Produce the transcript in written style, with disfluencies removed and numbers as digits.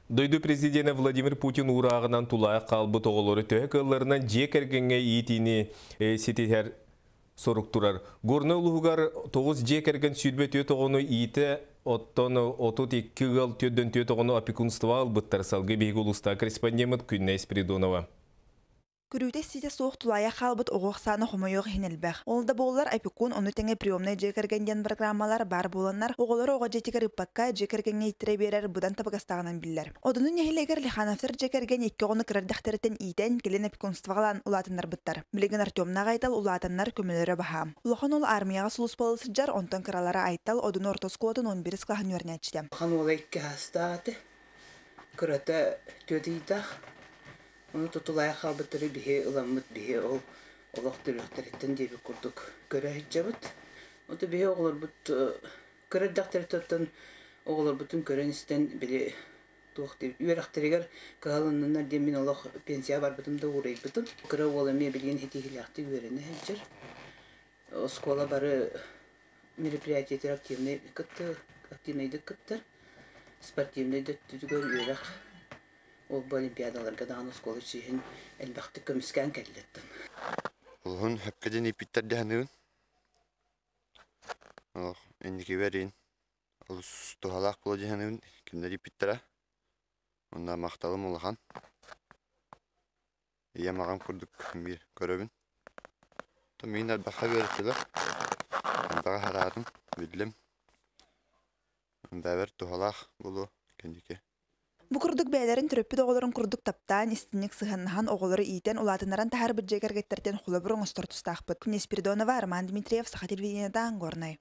Дойду президенэ Владимир Путин уурааҕынан тулаайах хаалбыт оҕолору төһө кыалларынан дьиэ кэргэҥҥэ иитиини ситиһэр сорук турар. Горнай улууһугар 9 дьиэ кэргэн 24 оҕону иитэ, оттон 32 ыал 44 оҕону опекунствоҕа ылбыттар. Салгыы биһиги улуустааҕы корреспондеммыт Күннэй Спиридонова. Көрүүтэ-истиитэ суох тулаайах хаалбыт оҕо ахсаана хомойуох иһин элбэх. Ол да буоллар, опекун, ону тэҥэ приемнай дьиэ кэргэн диэн программалар баар буоланнар, оҕолору оҕо дьиэтигэр ыыппакка, дьиэ кэргэҥҥэ ииттэрэ биэрэр быдан табыгастааҕынан биллэр. Одуну нэһилиэгэр Лихановтар дьиэ кэргэн икки оҕону кыра эрдэхтэриттэн иитэн, кэлин опекунствоҕа ылан улаатыннарбыттар. Билигин Артемнаах Айтал улаатаннар көмөлөрө баһаам. Улахан уол аармыйаҕа сулууспалыы сылдьар, онтон кыралара Айтал Одуну орто оскуолатын 11 кылааһын үөрэнээччитэ. Улахан уола икки аастааты, кырата түөрт ыйдаах. Ону тутулаайах хаалбыттары биһи ыламмыт биһи ол олох төрүөхтэриттэн диэбит курдук көрө сылдьабыт. Ото биһи оҕолорбут кыра эрдэхтэриттэн оҕолорбутун көрөн-истэн били туох диэбит үөрэхтэригэр кыһалынныннар диэн мин олох пенсияҕа барбытым да уурайбытым. Кыра уол эмиэ билигин ситиһиилээхтик үөрэнэ сылдьар. Оскуола бары мероприятиетыгар активнай кытты активнайдык кыттар. Спортивнай да өттүгэр үөрэх Ол бу олимпиадаларга даҕаны оскуола чиэһин элбэхтик көмүскээн кэллэттин. Улуһун хөпкө диэн ииппиттэр дьаһаныыбын. Олох инникибэр иин олус туһалаах буола дьаһаныыбын кинилэр ииппиттэрэ. Онно махталым улахан. Ийэм аҕам курдук биир көрөбүн. Миин элбэххэ үөрэттилэр. Элбэҕи хараатым, биллим. Бэйэбэр туһалаах буолуо кэнники. Бу курдук бэйэлэрин төрөппүт оҕолорун курдук таптаан, истиҥник сыһыаннаһан, оҕолору иитэн, улаатыннаран таһаарбыт дьиэ кэргэттэртэн холобур оҥостор тустаахпыт. Күнэ Спиридонова, Роман Дмитриев, Саха телевидениета, Горнай.